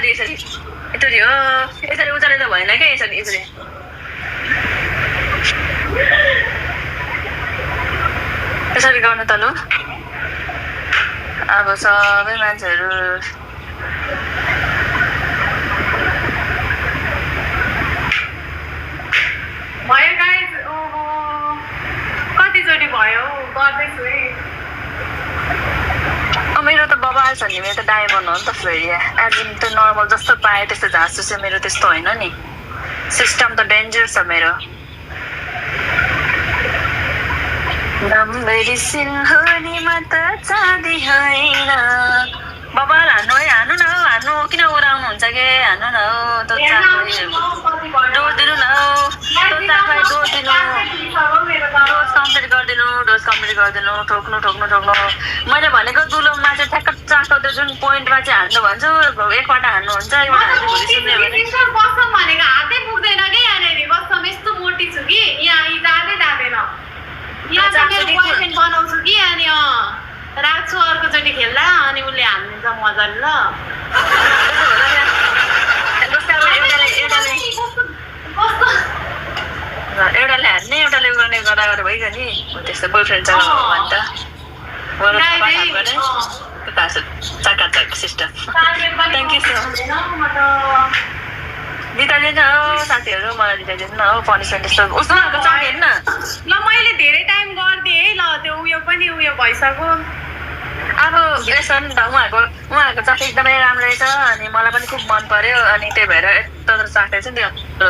यसरी यसरी हो यसरी उचाले त भएन क्या यसरी यसरी यसरी गर्नु त लु अब सबै मान्छेहरू भयो गाइस ओहो कतिचोटि भयो गर्दैछु है मेरो त बबाल छ नि मेरो त डायमन्ड हो नि त फेरि एज इन त नर्मल जस्तो पाएँ त्यस्तो झाँसु चाहिँ मेरो त्यस्तो होइन नि सिस्टम त डेन्जर छ मेरो मेडिसिन हो नि म त चाँदी होइन बबाल हान्नु है हान्नु न हौ हान्नु किन ओराउनुहुन्छ के हान्नु न हौ डोज दिनु न हौ डोज दिनु डोज कम्प्लिट गरिदिनु ठोक्नु ठोक्नु ठोक्नु मैले भनेको दुलोमा चाहिँ ठ्याक्क चाको त्यो जुन पोइन्टमा चाहिँ हान्नु भन्छु एकपल्ट हान्नुहुन्छ एकपल्ट हान्छु भोलि सुन्यो भने कसम भनेको हातै पुग्दैन कि यहाँनिर कसम यस्तो मोटी छु कि यहाँ जाँदै जाँदैन यहाँ चाहिँ मेरो बोयफ्रेन्ड बनाउँछु कि अनि राख्छु अर्कोचोटि खेल्दा अनि उसले हानिदिन्छ मजाले ल एउटाले हान्ने एउटाले गर्ने गर्दा गर्दा भइगयो नि त्यस्तो बोयफ्रेन्ड छ भने त चाकाचाक सिस्टम थ्याङ्क यू सो बिताइदिनु हौ साथीहरू मलाई बिताइदिनु न हौ पनिसमेन्ट त्यस्तो उस्तो खालको छ हेर्न ल मैले धेरै टाइम गरिदिएँ है ल त्यो उयो पनि उयो भइसक्यो अब यसो नि त उहाँहरूको चाख एकदमै राम्रो रहेछ अनि मलाई पनि खुब मन पर्यो अनि त्यही भएर यत्रो चाख्दै छ नि त्यो